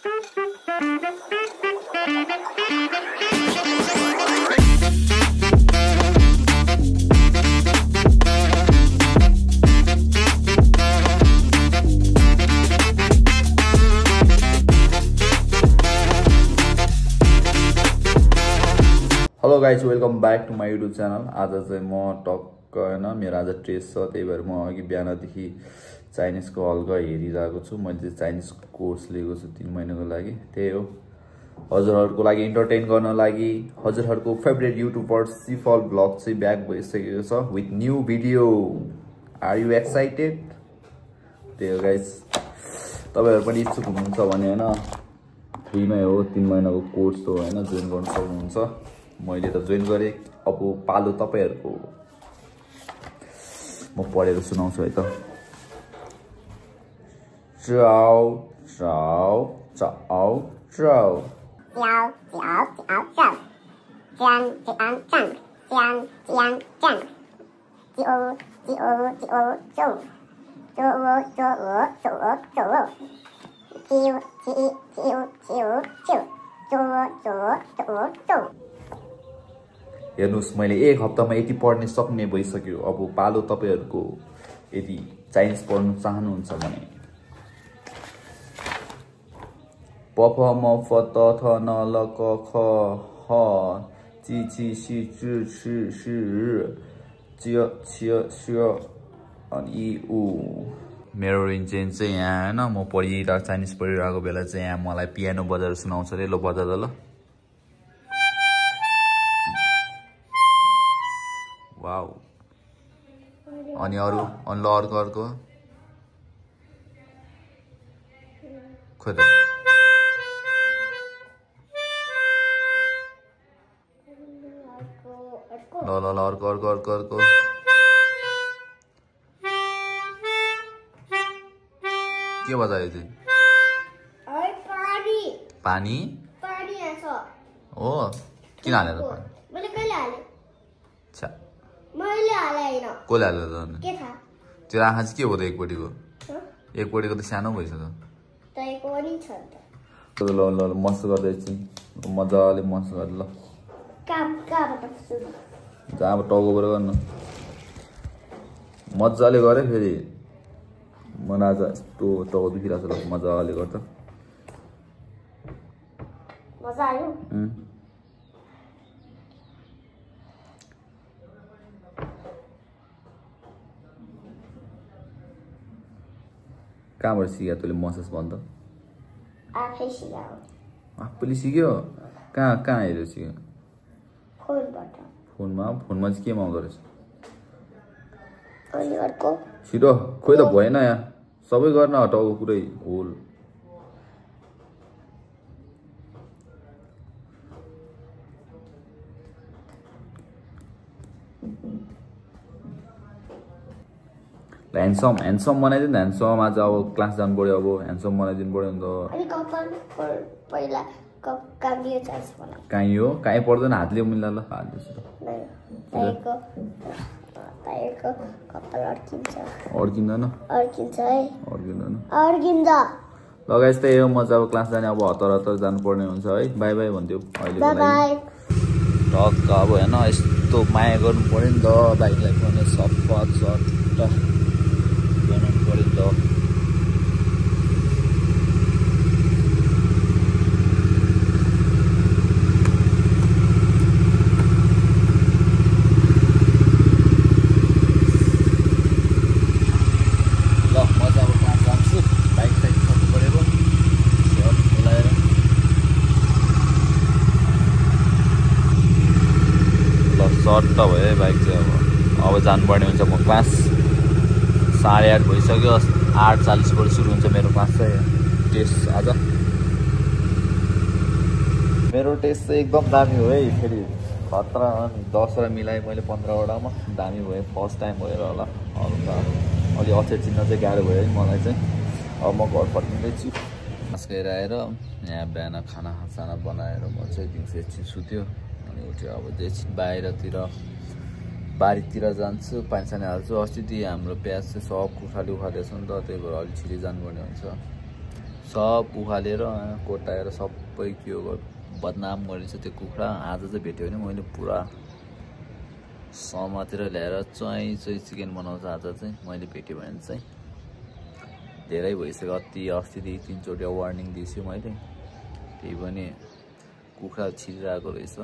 Hello guys welcome back to my YouTube channel. आज चाहिँ म टक्क होइन मेरो आज टेस्ट छ, त्यही भएर म अघि बिहानदेखि चाइनिजको हल्का हेरिरहेको छु। मैले चाहिँ चाइनिज कोर्स लिएको छु 3 महिनाको लागि। त्यही हो हजुरहरूको लागि इन्टरटेन गर्न लागि हजुरहरूको फेभरेट युट्युबर सिफल ब्लग चाहिँ ब्याक भइसकेको छ with new video. Are you excited? त्यही हो गाइज, तपाईँहरू पनि इच्छुक हुनुहुन्छ भने होइन फ्रीमै हो, 3 महिनाको कोर्स हो होइन, जोइन गर्न सक्नुहुन्छ। मैले त जोइन गरेँ, अब पालो तपाईहरुको। म पढेर सुनाउँछु है त। चाओ चाओ चाओ चाओ Jiao, jiao, jiao, jiao. Jiang, jiang, jiang. Jiang, jiang, jiang. Jiu, jiu, jiu, jiu. Jiu, jiu, jiu, jiu. Jiu, jiu, jiu, jiu, jiu. Jiu, jiu, jiu, jiu. हेर्नुस्, मैले एक हप्तामा यति पढ्ने सक्ने भइसक्यो। अब पालो तपाईहरुको। यदि चाइनिज पढ्न चाहनुहुन्छ भने प फ म फ त थ न ल क ख ह जी जी सी जी छि सी ज छ श अनि इ उ। मेरो रिन्चेन चाहिँ यहाँ हैन, म पढिरहेको चाइनिज पढिरहेको बेला चाहिँ यहाँ मलाई पियानो बजाएर सुनाउँछ रे। ल बजा त ल। वाउ। अनि अरु अनि ल अर्को अर्को खोइ त। ल ल ल अर्को अर्को अर्को अर्को। के बजायो चाहिँ? पानी पानी पानी आछ हो। किन हालेर पानी? मैले कहिले हाले? अच्छा मैले हाले हैन। कसले हालेर त? के थाहा? तेरो आँखा चाहिँ के हो त एकपट्टिको? एकपट्टिको त सानो भइसक्यो। तैको पनि छ त। ल ल ल मस गर्दै एकछिन मजाले मस गर ल। कहाँबाट सुरु? जहाँ टाउकोबाट गर्न मजाले गरे। फेरि मलाई आज यस्तो टाउको दुखिरहेको छ। मजाले गर्छ। मजा आयो? कहाँबाट सिक्यो तैँले मसाज भन् त? आफै सिकायो। आफैले सिक्यो? कहाँ कहाँ हेरेर सिक्यो? फोनबाट। फोनमा चाहिँ केमा आउँदो रहेछ? अनि अर्को छिटो खोइ त भएन यहाँ। सबै गर्न टाउको पुरै होल। ह्यान्डसम ह्यान्डसम बनाइदिनु। ह्यान्डसम आज अब क्लास जानु पर्यो। अब ह्यान्डसम बनाइदिनु पर्यो नि त। अनि कपाल पहिला कामियो चार्ज बना। काहीँ हो काहीँ पर्दैन। हातले मिल्ला ल। हातले ताइको कपाल अड्किन्छ। अड्किँदैन? अड्किन्छ है। अड्किँदैन? अड्किन्छ। लगाइस् त्यही हो। म चाहिँ अब क्लास जाने। अब हतार हतार जानुपर्ने हुन्छ है। बाई बाई भन्थ्यो अहिले टक्क। अब होइन यस्तो माया गर्नु पर्यो नि त बाइकलाई पनि। सफा सट्ट बनाउनु पर्यो नि त। सट्ट भयो बाइक चाहिँ। अब जानुपर्ने हुन्छ। म क्लास 8:30 भइसक्यो। 8:40बाट सुरु हुन्छ मेरो क्लास चाहिँ। टेस्ट आज मेरो टेस्ट चाहिँ एकदम दामी हो है। फेरि खतरा 10वटा मिलाएँ मैले 15वटामा। दामी भयो। फर्स्ट टाइम भएर होला। अरू त अलि अक्षर चिन्न चाहिँ गाह्रो भयो है मलाई चाहिँ। अब म घर फर्किँदैछु। क्लास गएर आएर यहाँ बिहान खानासाना बनाएर म चाहिँ दिउँसो एकछिन सुत्यो। अनि उठ्यो। अब चाहिँ बाहिरतिर बारीतिर जान्छु। पानी सानी हाल्छु। अस्ति हाम्रो प्याज चाहिँ सब उखाल्यो छ नि त, त्यही भएर अलिक छिटै जानुपर्ने हुन्छ। सब उखालेर कोटाएर सबै के हो बदनाम गरेछ त्यो कुखुरा। आज चाहिँ भेट्यो भने मैले पुरा समातेर ल्याएर चाहिँ चिकन बनाउँछ। आज चाहिँ मैले भेट्यो भने चाहिँ धेरै भइसक्यो। अस्तिदेखि 3 चोटि वार्निङ दिन्छु मैले, त्यही पनि कुखुरा छिरिरहेको रहेछ।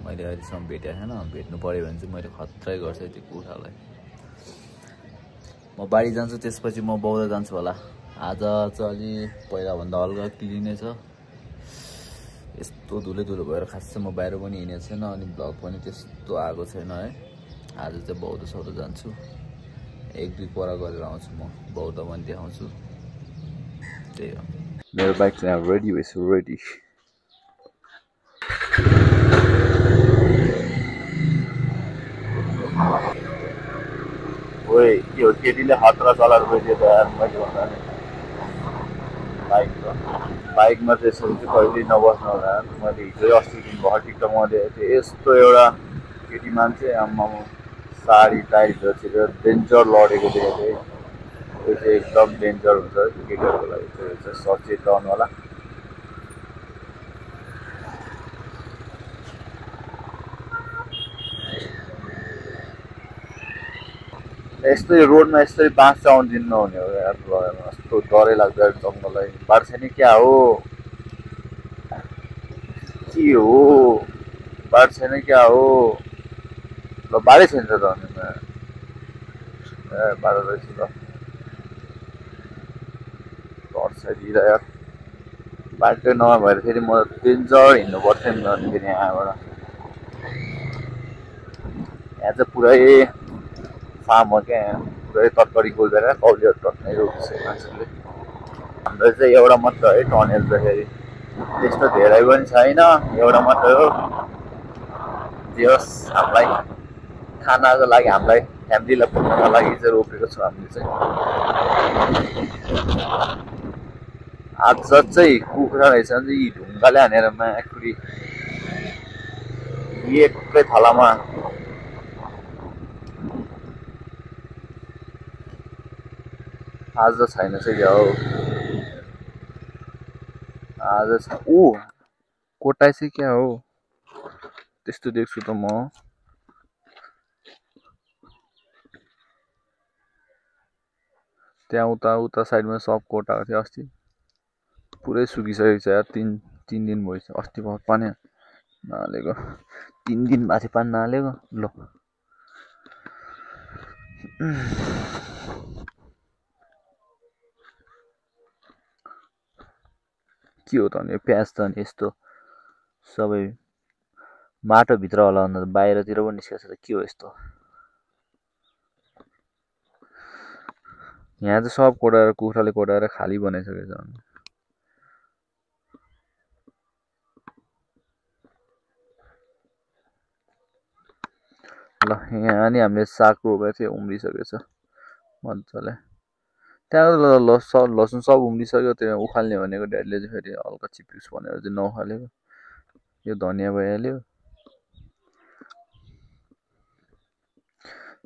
मैले अहिलेसम्म भेटेको छैन, भेट्नु पऱ्यो भने चाहिँ मैले खत्रै गर्छ त्यो कुखुरालाई। म बारी जान्छु, त्यसपछि म बौद्ध जान्छु होला। आज चाहिँ अलि पहिलाभन्दा हल्का क्लिनै छ। यस्तो धुलो भएर खासै म बाहिर पनि हिँडेको छैन अनि भ्लग पनि त्यस्तो आएको छैन है। आज चाहिँ बौद्ध सौद्ध जान्छु, 1-2 कुरा गरेर आउँछु। म बौद्ध पनि देखाउँछु। त्यही हो। मेरो बाइक चाहिँ अब रेडी भइसक्यो, रेडी। ओए यो केटीले खतरा चलाएर गइदियो त यार। मैले भन्दा नि बाइकमा चाहिँ यसरी चाहिँ कहिले नबस्नु होला। मैले हिजो अस्तिदेखि भर्खर टिकटकमा देखेको थिएँ यस्तो एउटा केटी मान्छे आम्मा साडी टाइटभित्र छिरेर डेन्जर लडेको देखेको थिएँ। त्यो चाहिँ एकदम डेन्जर हुन्छ केटीहरूको लागि, त्यो चाहिँ सचेत रहनु होला। यस्तै रोडमा यसरी बाँस आउनु दिनु नहुने हो यार। यस्तो डरै लाग्छ जङ्गललाई। बाटो छैन क्या हो, के हो बाटो छैन क्या हो। ल बाटै छैन त अनि ए बाटो रहेछ त टर्च यार। बाटो नभएर फेरि म डेन्जर हिँड्नु पर्थ्यो नि अनि फेरि यहाँबाट। यहाँ चाहिँ पुरै फार्म हो क्या, यहाँ पुरै तरकारी गोल्दैन कौलीहरू टक्नै रोक्छ मान्छेले। हाम्रो चाहिँ एउटा मात्र है टनेल चाहिँ फेरि त्यस्तो धेरै पनि छैन, एउटा मात्रै हो। जे होस् हामीलाई खानाको लागि, हामीलाई फ्यामिलीलाई पुग्नको लागि चाहिँ रोपेको छु हामीले चाहिँ। आज चाहिँ कुखुरा रहेछ भने चाहिँ यी ढुङ्गाले हानेर माखुरी एकै थलामा आज छैन चाहिँ क्या हो। आज ऊ कोटाइ चाहिँ क्या हो त्यस्तो देख्छु त म। त्यहाँ उता साइडमा सब कोटाएको थियो अस्ति, पुरै सुकिसकेको छ यार। 3 दिन भइसक्यो। अस्ति भर पानी नहालेको 3 दिन भएको थियो पानी नहालेको। ल के हो त अनि प्याज त अनि यस्तो सबै माटोभित्र होला भन्दा त बाहिरतिर पनि निस्केको छ त के हो यस्तो। यहाँ चाहिँ सब कोटाएर कुखुराले कोटाएर खाली बनाइसकेको छ। ल यहाँ नि हामीले साग रोपेको थियो, उम्रिसकेको छ मजाले। त्यहाँ लसुन सब उम्रिसक्यो। त्यो उखाल्ने भनेको ड्याडीले चाहिँ फेरि हल्का चिप्लिस भनेर चाहिँ नउखालेको। यो धनियाँ भइहाल्यो।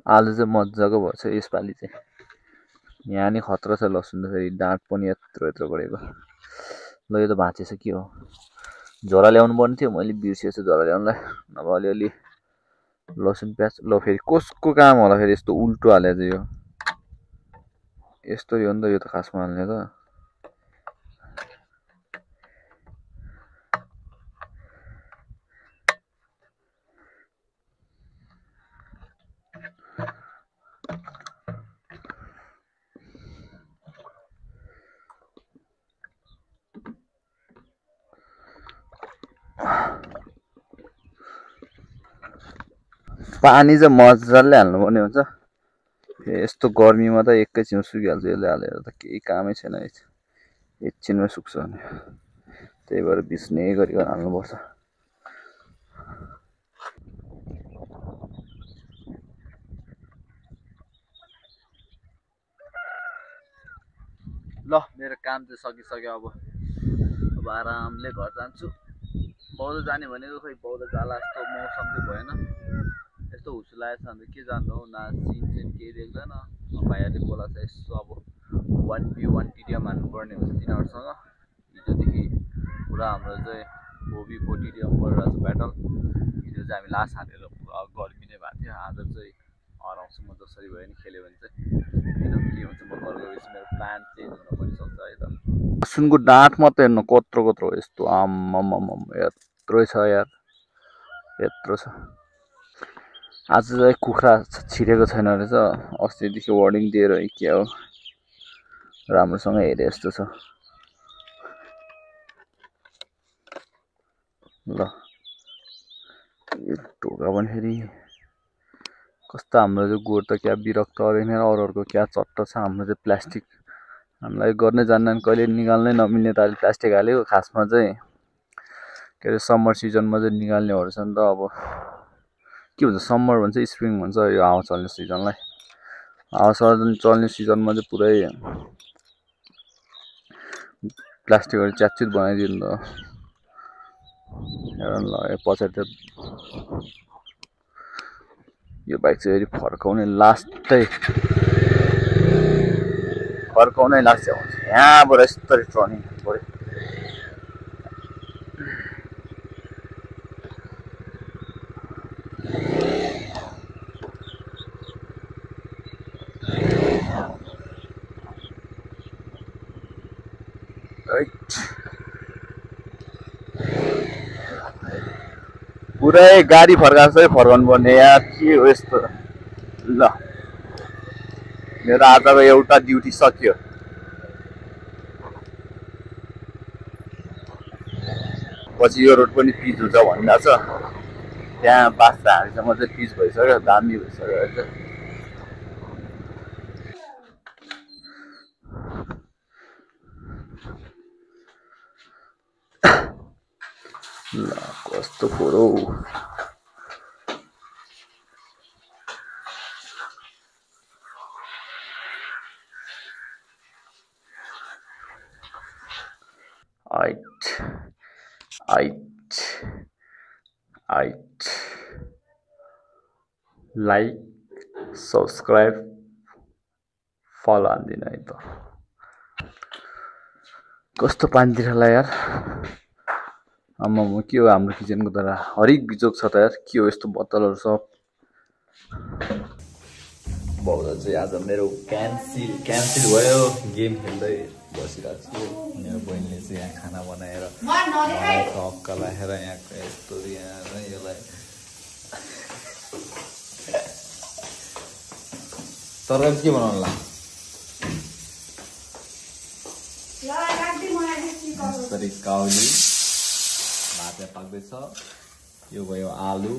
आलु चाहिँ मजाको भएछ यसपालि चाहिँ। यहाँ नि खतरा छ लसुन त, फेरि डाँट पनि यत्रो बढेको। ल यो त भाँचेछ के हो। झोला ल्याउनु पर्ने थियो, मैले बिर्सेछु झोला ल्याउनुलाई, नभए अलिअलि लसुन प्याज। ल फेरि कसको काम होला फेरि यस्तो उल्टो हाले चाहिँ यो यस्तो हो नि त। यो त खासमा हाल्ने त पानी चाहिँ मजाले हाल्नुपर्ने हुन्छ। यस्तो गर्मीमा त एकैछिनमा सुकिहाल्छ यसले हालेर त केही कामै छैन। एकछिनमै सुक्छ भने त्यही भएर बिस्ने गरिकन हाल्नुपर्छ। ल मेरो काम चाहिँ सकिसक्यो। अब आरामले घर जान्छु। बौद्ध जाने भनेको खोइ बौद्ध जाला जस्तो मौसम चाहिँ भएन। यस्तो हुसुलाएछ भने के जानु हो, न सिन केही देख्दैन। भाइहरूले बोलाएको छ यसो अब 1v1 टिडिएम हान्नुपर्ने हुन्छ तिनीहरूसँग। हिजोदेखि पुरा हाम्रो चाहिँ ओबीको टिडिएम परिरहेको छ ब्याटल। हिजो चाहिँ हामी लास्ट हालेर पुरा गर्मी नै भएको थियो। आज चाहिँ हराउँछु म जसरी भयो नि खेल्यो भने चाहिँ। एकदम के हुन्छ म घर गएपछि मेरो प्लान चेन्ज हुन पनि सक्छ है त। सुनको डाँठ मात्रै हेर्नु कत्रो कत्रो यस्तो आम्मामाम यत्रो छ यार, यत्रो छ। आज चाहिँ कुखुरा छिरेको छैन रहेछ। अस्तिदेखि वार्निङ दिएर के हो राम्रोसँग हेरे जस्तो छ। ल यो ढोका पनि फेरि कस्तो हाम्रो चाहिँ गोड त क्या विरक्त अरेन र अरूहरूको क्या चट्ट छ। हाम्रो चाहिँ प्लास्टिक हामीलाई गर्नै जान्दैन, कहिले निकाल्नै नमिल्ने तारले प्लास्टिक हाल्यो। खासमा चाहिँ के अरे समर सिजनमा चाहिँ निकाल्ने हो रहेछ नि त। अब के भन्छ समर भन्छ स्प्रिङ भन्छ यो हावा चल्ने सिजनलाई। हावा चल्ने सिजनमा चाहिँ पुरै प्लास्टिकहरू च्यातचुत बनाइदियो नि त। हेर न ल पछाडि यो बाइक चाहिँ फेरि फर्काउने लास्टै लास्ट आउँछ। यहाँबाट यस्तरी टर्निङ पऱ्यो। पुरै गाडी फर्काएरै फर्काउनु पर्ने यार, के हो यस्तो। ल मेरो आजको एउटा ड्युटी सक्यो। पछि यो रोड पनि पिच हुन्छ भनिरहेको छ। त्यहाँ बास्ता हालेसम्म चाहिँ पिच भइसक्यो, दामी भइसक्यो। ल कस्तो फोरो आइट लाइक सब्सक्राइब फलो हान्दिन है त। कस्तो पानीतिरला यार। आम्मा के हो हाम्रो किचनको तर हरेक बिजोक छ त यार। के हो यस्तो बोतलहरू सब। बाउदा चाहिँ आज मेरो क्यान्सिल भयो। गेम खेल्दै बसिरहेको छु। मेरो बहिनीले चाहिँ यहाँ खाना बनाएर टक्क राखेर यहाँको यस्तो यहाँ यसलाई तरकारी के बनाउनु ला काउली भात यहाँ पाक्दैछ। यो भयो आलु।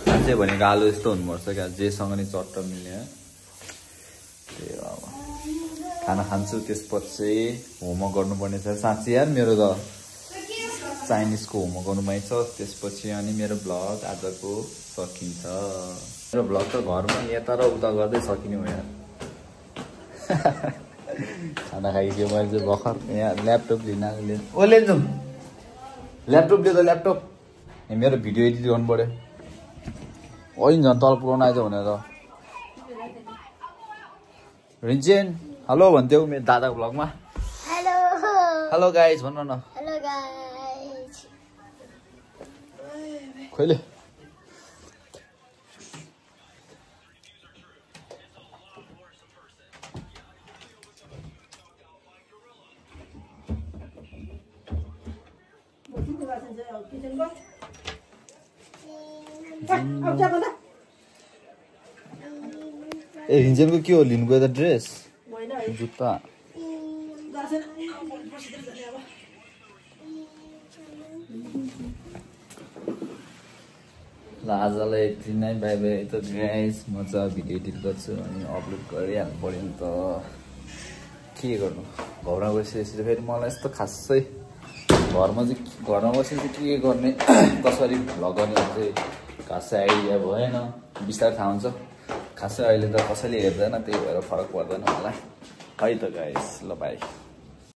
मान्छे भनेको आलु यस्तो हुनुपर्छ क्या, जेसँग नि चट्ट मिल्ने। त्यही हो अब खाना खान्छु त्यसपछि होमवर्क गर्नुपर्ने छ। साँच्चै यार मेरो त चाइनिजको होमवर्क गर्नु पाइन्छ। त्यसपछि अनि मेरो भ्लग आजको सकिन्छ। मेरो भ्लग त घरमा यता र उता गर्दै सकिने हो यार। खाना खाइसक्यो मैले चाहिँ भर्खर यहाँ ल्यापटप लिन ओ लिन्छु। ल्यापटप लियो त ल्यापटप मेरो भिडियो एडिट गर्नु पर्यो। होइन झन् तल पुऱ्याउनु आइज भनेर रिन्चेन हेलो भन्थ्यौ मेरो दादाको भ्लगमा। हेलो गाइज भन्नु न। खोइले ए रिन्जेनको के हो लिनु गयो त ड्रेस जुत्ता। ल आजलाई यति नै बाई बाई त गाइस। म चाहिँ भिडियो एडिट गर्छु अनि अपलोड गरिहाल्नु पऱ्यो नि त। के गर्नु घरमा बसेपछि फेरि मलाई यस्तो खासै घरमा बसेर चाहिँ के गर्ने कसरी भ्लग गर्ने चाहिँ खासै आइडिया भएन। बिस्तारै थाहा हुन्छ। खासै अहिले त कसैले हेर्दैन त्यही भएर फरक पर्दैन होला है त गाइस। ल बाई।